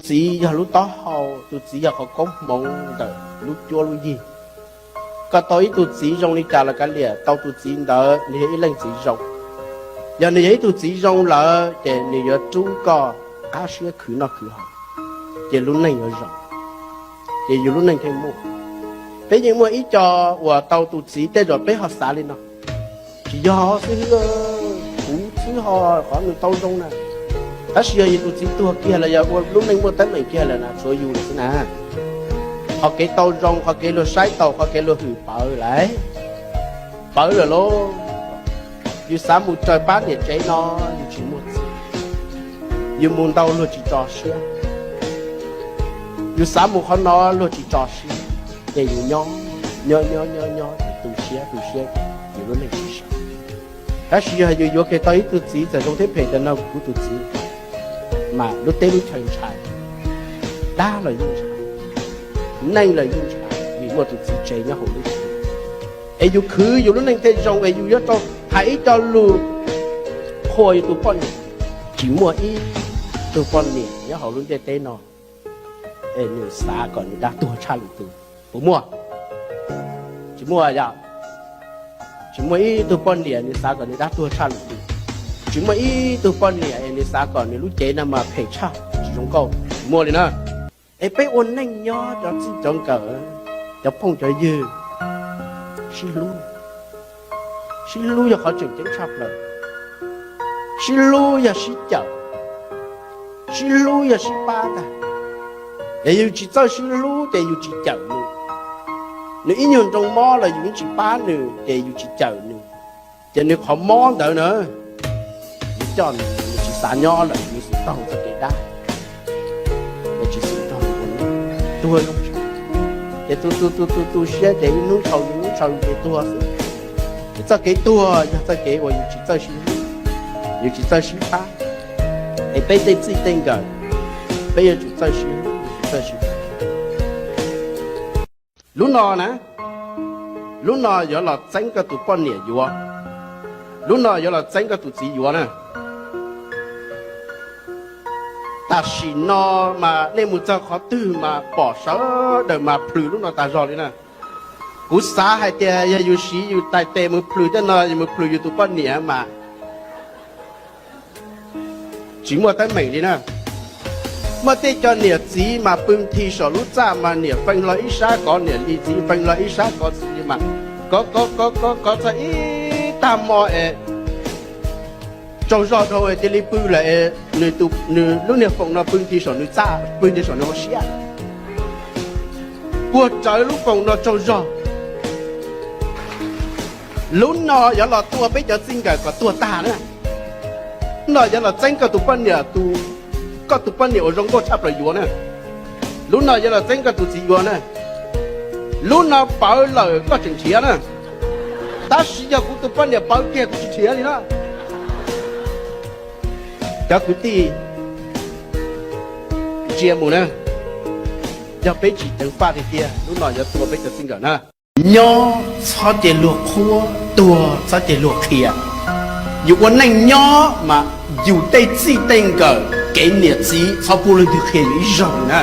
Txiv yog lub taub hau, tus txiv yog qhov koob hmoov ntawm lub cuab lub yig. Koj tau ib tug txiv zoo li cas los kav liam, tau tus txiv ntawd nws yog ib leej txiv zoo. Yog nws yog ib tug txiv zoo lawm ces nws yuav rub koj qab siab khwv noj khwv haus, ces lub neej yuav zoo, ces yus lub neej thiaj muaj. Peb yeej muaj ib co uas tau tus txiv tej zaum peb ho xav li no, tsis yog xwb, kuv xwb ho qhov nws tau zoo na. Tab sis yog yus tus txiv tuag kiag los yog ua lub neej muaj teeb meem kiag lawm na, tshuav yus lawm xwb na. Qhov kev tau zoo, qhov kev luag saib taus, qhov kev luag hwm pawv lawm, pawv lawm lauj. Yus xav mus raws pab niam tsev no, yus tsis muaj txiv, yus mus ntau luag tsis tso siab. Yus xav mus qhov no luag tsis tso siab, ces yus nyob nyob nyob nyob nyob tu siab tu siab, yus lub neej tsis zoo. Tab sis yog yus yuav kiag tau ib tug txiv txawm zoo thiab phem tas no kuv tus txiv, mas lub teb lub chaw ntshai, dab los yeej ntshai, neej los yeej ntshai, vim muaj tus txiv tsev nyob hauv lub tsev. Es yus khwv yus lub neej thiaj zoo, es yus yuav tau hais ib co lus qhuas yus tus poj niam. Tsis muaj ib tug poj niam nyob hauv lub ntiaj teb no es nws xav kom nws dab tuag tshaj lwm tus, puas muaj? Tsis muaj yom. Tsis muaj ib tug poj niam nws xav kom nws dab tuag tshaj lwm tus. Tsis muaj ib tug poj niam es nws xav kom nws lub cev no mas phem tshaj, tsis zoo nkauj, tsis muaj li na. Es peb ua neej nyob cov txij cov nkawm, cov phooj cov ywg, sib hlub. Sib hlub yog qhov tseem ceeb tshaj plaws. Sib hlub yog sib cawm, sib hlub yog sib pab ntag. Yog yus tsis txawj sib hlub ces yus tsis cawm nws. Nws ib nyuag nroo mob los yus yeej tsis pab nws ces yus tsis cawm nws, ces nws qhov mob ntawd na, yus coj nws, nws tsis xav nyob lawm, nws xum taug txoj kev dab, nws tsis xum taug, tuag zoo. Ces tu tu tu tu tu siab ces ib hnub sau ib hnub sau ces tuag xwb. Ces txoj kev tuag yog txoj kev uas yus tsis txawj sib hlub, yus tsis txawj sib pab. Es peb tej txij tej nkawm, peb yuav tsum txawj sib hlub, yuav tsum txawj sib pab. Lub no na, lub no yuav los txeeb koj tus poj niam yuav, lub no yuav los txeeb koj tus txiv yuav na. Tam sim no mas nej mus txog qhov twg mas pom sawv daws mas plhws lub no tas zog li na. Kuv xav hais tias yog yus siv yus tais tes mus plhws tej no, yus mus plhws yus tus poj niam mas tsis muaj teeb meem li na. Muaj tej cov niam txiv mas pw nthi saum lub txaj mas niam feej hlo ib sab kov niam li, txiv feej hlo ib sab kov txiv li mas kov kov kov kov kov txog ib tag hmo es tsaug zog dhau es cia li pw lawm es nws lub niag foom no pw nthi saum nws txaj, pw nthi saum nws hauv siab, puag rawv lub foom no tsaug zog. Lub no yuav los tua peb cov txij nkawm kom tuag tag na. Lub no yuav los txeeb koj tus poj niam, koj tus poj niam uas zoo nkauj tshaj plaws yuav na. Lub no yuav los txeeb koj tus txiv yuav na. Lub no pawv lawm koj tseem nrhiav na. Tab sis yog kuv tus poj niam pawv kiag kuv tsis nrhiav li na. Cov kwv tij, ntsia mus na, yog peb tsis ceev faj tiag tiag lub no yuav tua peb cov txij nkawm na. Nyob txhob cia luag qhuab, tuag txhob cia luag qhia. Yus ua neej nyob mas yus tej txij tej nkawm kev niam txiv txhob pub leej twg qhia yus ib zaug li na.